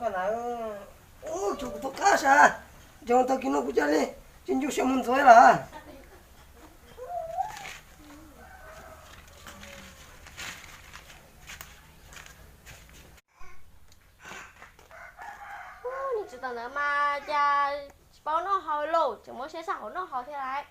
Koj na, ub, tsuav kuv tus qab sas, nco tag kis no kuv cia li tsis ncu siab mus ntxuav lawm. Ub, niag txiv tom ntawd mas cas tsis paub noj haus li, tseem muab siab saj hauv noj haus thiab lauj.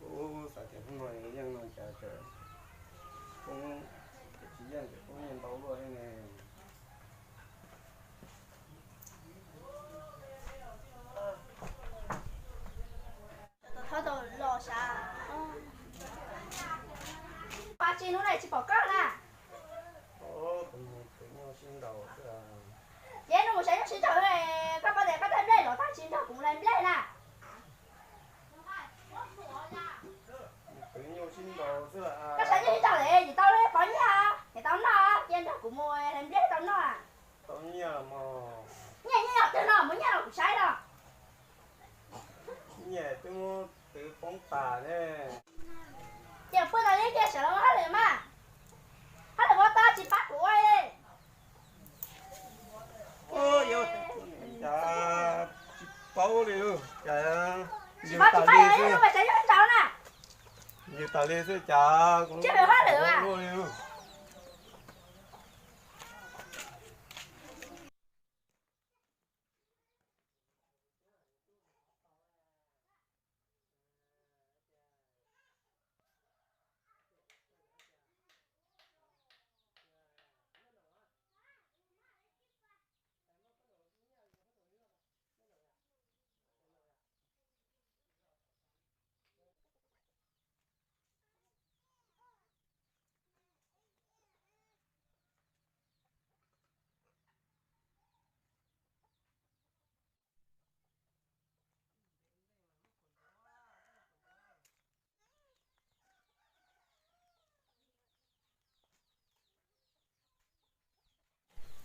Kuv xav tias hnub no yeej no cas tseem poob, tsis yeej ces poob yeej ntau luaj li ne. Thaub tau los sav. Pab tsis hnub no tsis pom koj na. Ces no mus sav nyuj sib nraus, koj paub tias koj tej nplej los tag tsis nrog kuv mus hlais nplej na. Koj sav nyuj sib nraus es tau pov nyiaj es tau noj, cia nrog kuv mus hlais nplej tau noj. Nyiaj nyiaj yog twg no, muab nyiaj los kuv saib no. Nyiaj twb muab twv poob tas ne. Ces pw tas li tiag, sawv los ua hauj lwm mas. Hauj lwm ua tau tsis pab kuv ua li. Cas tsis paub li, cas yws tas li xwb, yws tas li xwb cas kuv ua li.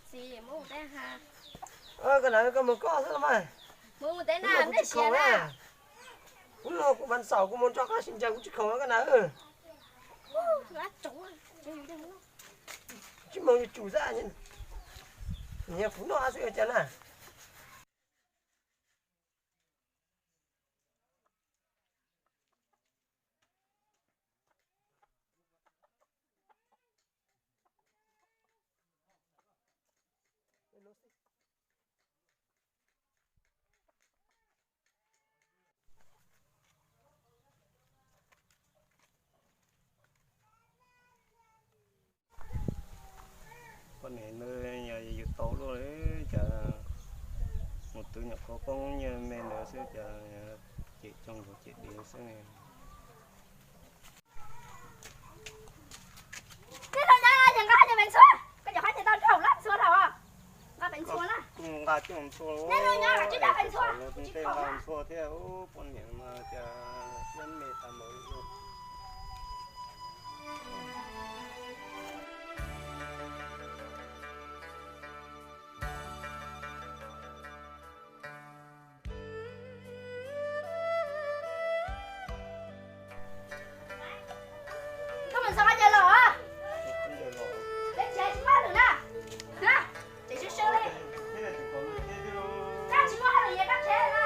Txiv, muab mus teb ha. Koj na, koj mus koj xwb los mas. Muab mus teb na, kuv tsis khoom na. Hnub no kuv vas xaum kuv mus nrog qab sib ncaws kuv tsis khoom koj na. Tsis mus yuav tsum xwb, nyiam kuv noj xwb ua cas na. Poj niam ntawd yog yus tau luaj li cas, mus twv nyuam qhuav poob nyiaj me ntawd xwb cas cem tsoog luag cem diav xwb ne. Nqa pem ntxhua, koj cov qab ces tau nrog lab ntxhua dhau. Nqa pem ntxhua na. Nqa coj ntxhua, nqa pem ntxhua, nqa ntxhua thiab, poj niam mas cas siab me tas npaum li. Koj mus ntxhua qab ces los, tsev tsis muaj hauj lwm na, tsev sib sib li. Koj tsis muaj hauj lwm es koj tsev na.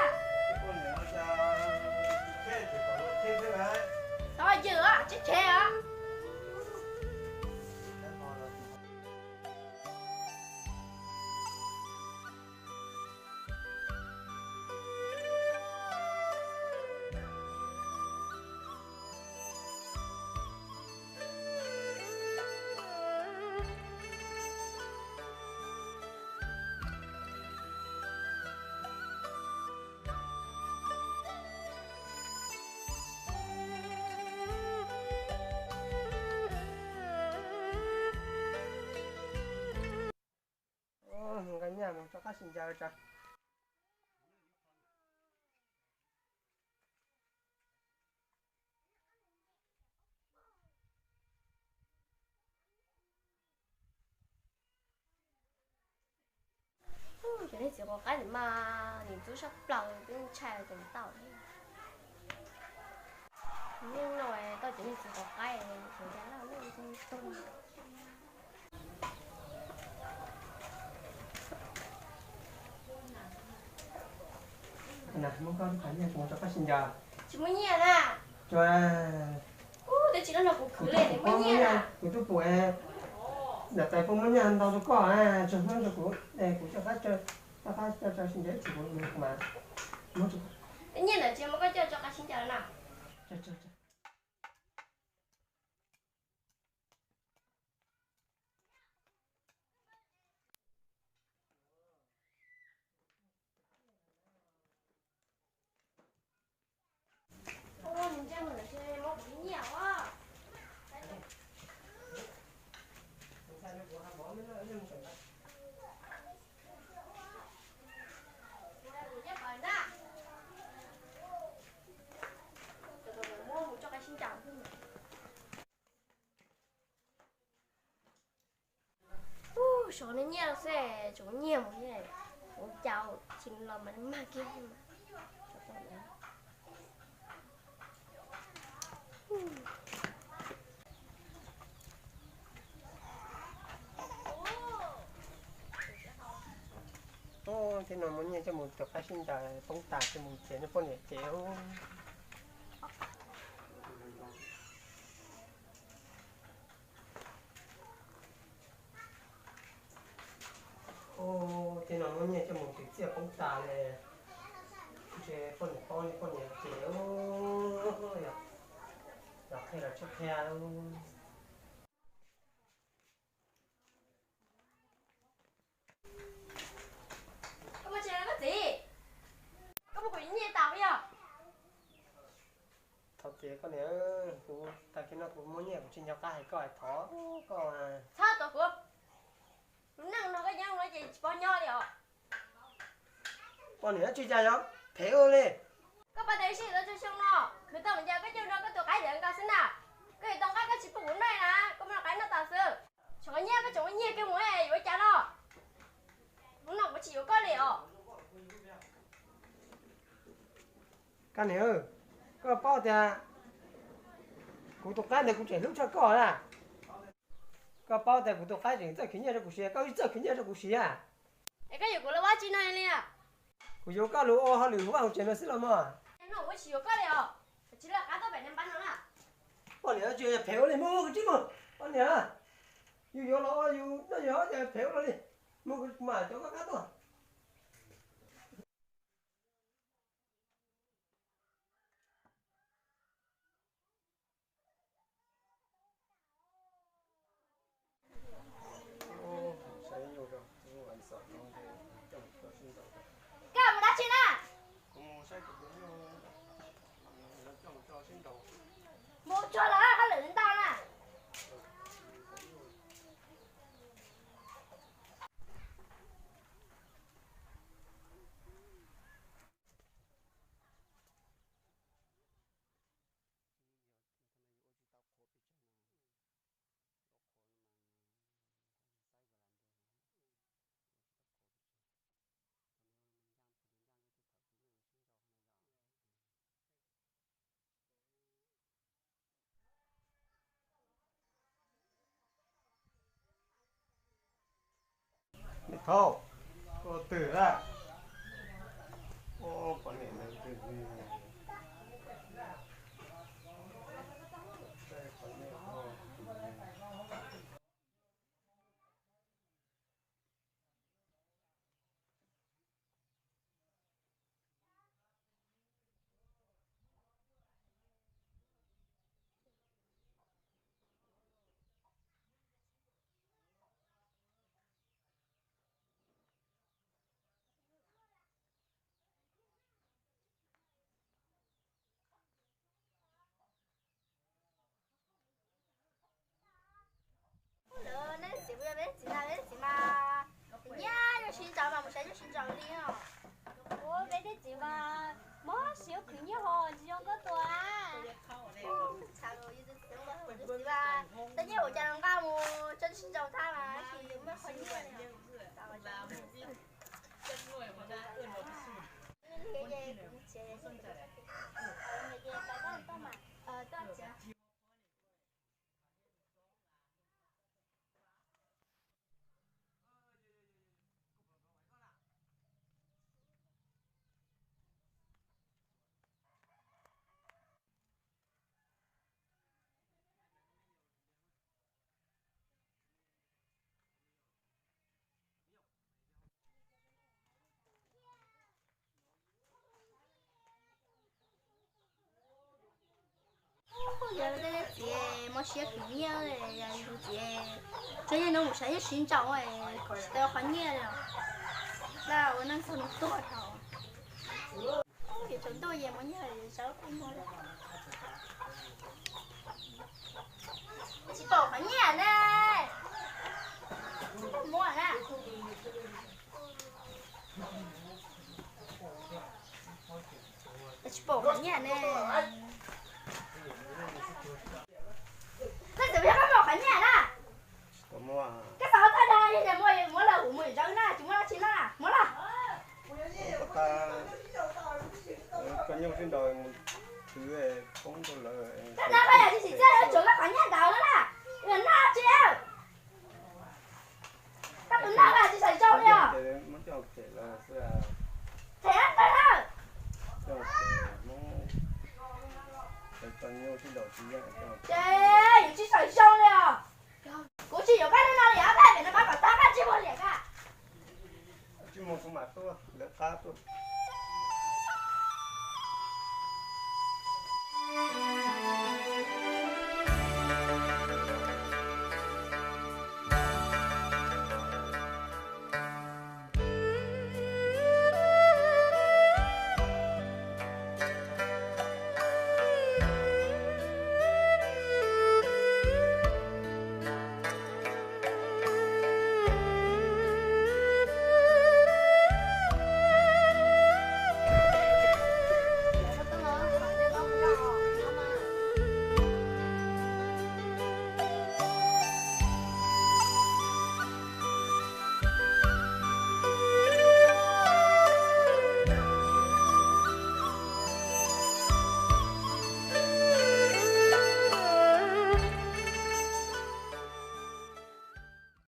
mus rov qab sib ncaws tso. Cov niag txiv quav qaib ntawd mas nws ntxub tshaj plaws, twb ntshai los tseem tau. Yeej no tau cov niag txiv quav qaib, tseem ncaj laj loj tug. Muab koj lub qhov nyiaj kuv mus rau koj sib ncaws. Tsis muaj nyiaj na. Tsis, kuv twb tsis tau nrog kuv khwv li, muaj nyiaj na. Kuv twb pum niam tais pub muab nyiaj ntau rau koj, tsis muab rau kuv, kuv coj qab, coj qab coj rau sib ncaws tsis kuv mus mas. Muab rau, nyiaj ntawd tsis muab koj coj rau qab sib ncaws na. Ub, sov nws nyiaj xwb, tseem nyiaj mus, ua cas tsis los mas mag kiag. Tej no muaj nyiaj coj mus rau qab sib ncaws poob tas coj mus tsev, nej poj niam ces. Tej no muaj nyiaj coj mus twv txiaj poob tas li, ntshe poj niam paub, nej poj niam ces. Los qhia los tsis qhia. Koj muaj tsev los koj txiv, koj muab kuv nyiaj tas puas yog? Thov txim koj niam, kuv tag kis no kuv muaj nyiaj kuv tsis nco qab hais koj, thov koj. Txhob tuav kuv, lub neej no koj nyob no ces tsis pom nyob li os. Poj niam tsis cas yog phem ua li. Koj pab tas ib sij tau tsawg xyoo no, khwv tau mus cas koj coj nrog koj tus qaib ntawd nkaus xwb na. Koj yuav tau nqaij koj tsis pub kuv noj na, koj muab qaib noj tas xwb. Tseem nyiaj koj tseem ua nyiag kiag mus yuav ua cas no. Hnub no kuv tsis yuav koj li os. Koj niam, koj paub tias kuv tus qaib ntawd kuv tseem hlub tshaj koj na. Koj paub tias kuv tus qaib tseem txawj khwv nyiaj rau kuv siv, koj tsis txawj khwv nyiaj rau kuv siv. Es koj yuav kuv los ua tsi no li? Kuv yuav koj los ua hauj lwm hauv vaj hauv tsev no xwb los mas. No kuv tsis yuav koj li os, tsis lawv qab tuaj pem niag npab no na. Poj niam tsis phem ua li, mus mus kwv tij mus. Poj niam, yus yuav los ua yus noj yus haus ces phem ua li. Mus kuv mam coj koj qab tuaj. Koj mus dab tsi na? Mus tsuag los hauj lwm ntau na. Niam Thauj, ua twg lawm? Ua poj niam ntawd twg? Ua peb tej txiv mas mob siab khwv nyiaj ho tsis zoo nkauj tua. Tej nyiaj ua cas los nqa mus tso sib nraus tag mas tsis muaj qhov nyiaj li. Yog tej txiv mob siab khwv nyiaj, yog tus txiv tso nyiaj no mus saib nyiaj sib nraus kom tsis tau qhov nyiaj li. Lawv ua neej txog nws tuag dhau. Yuav tsaus ntuj es muab nyiaj saib peb muab. Tsis pom qhov nyiaj ne. Muab na. Tsis pom qhov nyiaj ne. Koj txawm yog koj pom qhov nyiaj na. Koj xav ua txoj dag yog muab lawv hu mus zaws na, tsis muab dab tsi na, muab na. Koj nyuj sib nraus mus khwv poob rau lawv. Koj noj koj yam tsis txawj tsuav koj qhov nyiaj ntawd na, yuav noj tsis. Koj tus noj koj tsis txawj tso li os. Them tawg na. Koj nyuj sib nraus tsis yeej.